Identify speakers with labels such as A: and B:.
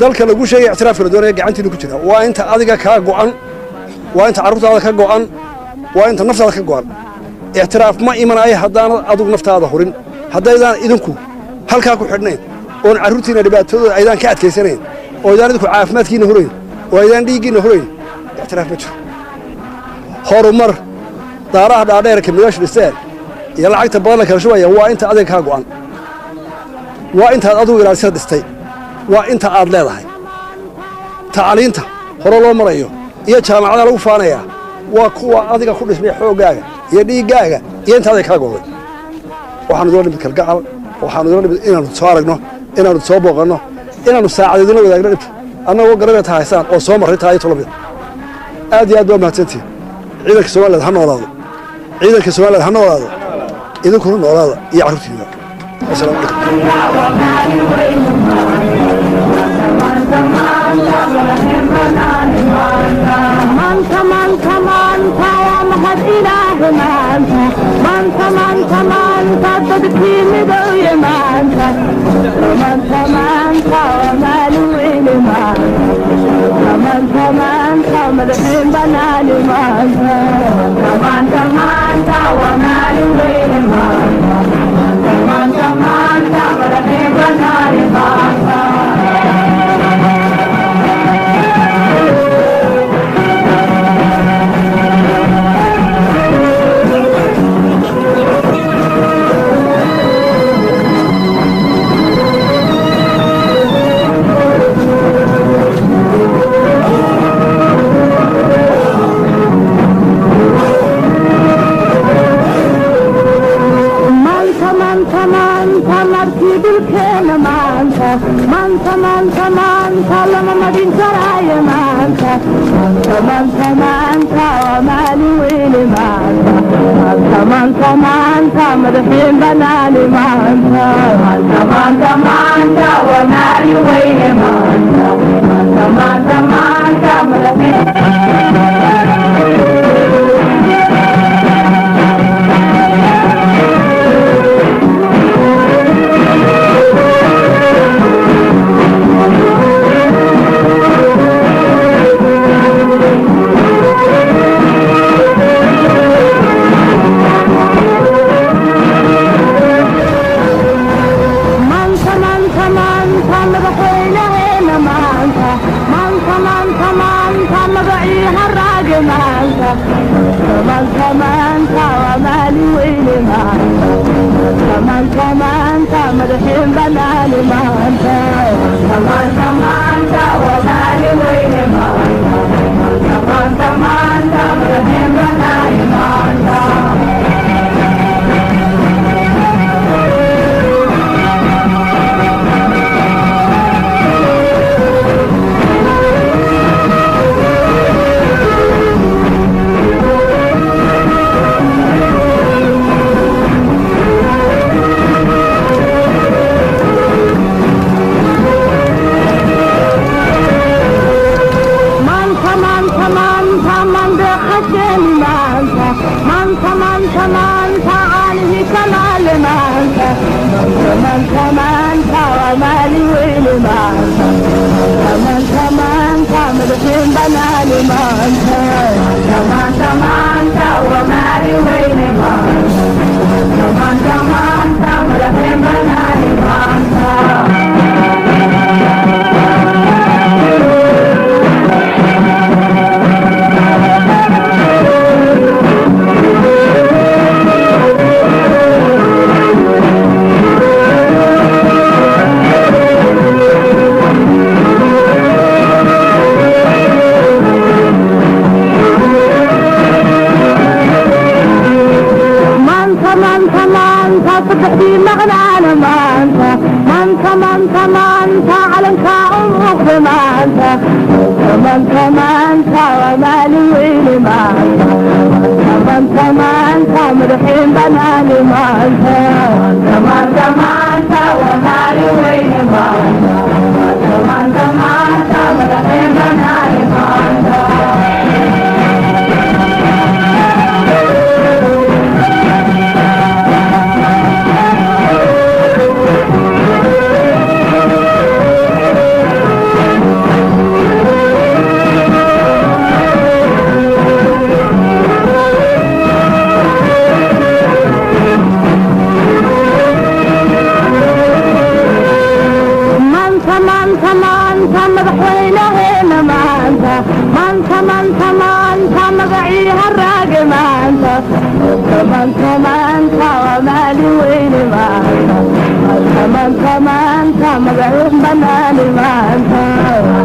A: Dalka lagu sheegay ictiraafka la doonaya gacantiina ku jira. Waa inta adiga kaa go'an, waa inta carruurtaada ka go'an, waa inta naftaada ka go'an. Ictiraaf ma imanaayo haddaanad adigu naftaada hurin, haddaydaan idinku halkaa ku xidhnayn, oon carruurtiina dhibaatadooda aydaan ka adkaysanayn, oo aydaan idinku caafimaadkiina hurayn, oo aydaan dhiiggiinna hurayn, ictiraaf ma jiro. Horumar daaraha dhaadheerka midaashu dhisteen iyo lacagta badan la kala shubaya waa inta adiga kaa go'an, waa intaad adigu ilaalisada dhistay, waa inta aad leedahay. Tacliinta hore loo marayo iyo jaamacadaha lagu faanayaa waa kuwa adiga ku dhismay xooggaaga iyo dhiiggaaga iyo inta adiga kaa go'day. Waxaanu idula nimid kalgacal, waxaanu idula nimid inaannu soo aragno, inaannu soo booqanno, inaannu saacadeedula wadaagno dhibta annagoo garanayta haysaan oo soo marray taa iyo tolomida. Aad iyo aad baa mahadsantihin. Ciidanka Somaliland ha noolaado, ciidanka Somaliland ha noolaado, idinkuna noolaada iyo carruurtiina. Wasalaamu calaykum.
B: Maanta, maanta, maanta waa mahad Ilaahu. Maanta, maanta, maanta, maanta dadkii midooye. Maanta, maanta, maanta waa maalin weyne. Maanta, maanta, maanta madaxiin banaani. Maanta, maanta, maanta waa maalin weyne. Maanta, maanta, maanta madaxiin banaani. Maanta. Maanta, maanta, maanta markii dhulkeena. Maanta, maanta, maanta, maanta lama madin karaayo. Maanta, maanta, maanta, maanta waa maalin weyne. Maanta, maanta, maanta, maanta madaxiin banaani. Maanta, maanta, maanta, maanta waa maalin weyne. Maanta, maanta, maanta, maanta madaxiin. Maanta, maanta, maanta madaxweynaheena. Maanta, maanta, maanta, maanta magacii haraage. Maanta, maanta, maanta waa maalin weyne. Maanta, maanta, maanta madaxiin banaani. Maanta, maanta, maanta waa maalin weyne. Maanta, maanta, maanta madaxiin banaani. Maanta. Maanta, maanta, maanta mandeeqasheeni. Maanta, maanta, maanta, maanta caanihi kamaale. Maanta, maanta, maanta waa maalin weyne. Maanta, maanta, maanta madaxiin banaani. Maanta, maanta, maanta waa maalin weyne. Maanta, maanta, maanta madaxiin banaani. Maanta. Maanta, maanta, maanta saddexdii maqnaana. Maanta, maanta, maanta, maanta calankaa u muuqda. Maanta, maanta, maanta waa maalin weyne. Maanta, maanta, maanta madaxiin banaani. Maanta, maanta, maanta waa maalin weyne. Maanta, maanta, maanta madaxiin banaani. Maanta. Maanta, maanta, maanta madaxweynaheena maanta, maanta, maanta, maanta magacii haraage maanta, maanta, maanta waa maalin weyne maanta, maanta, maanta, maanta magacii banaani maanta.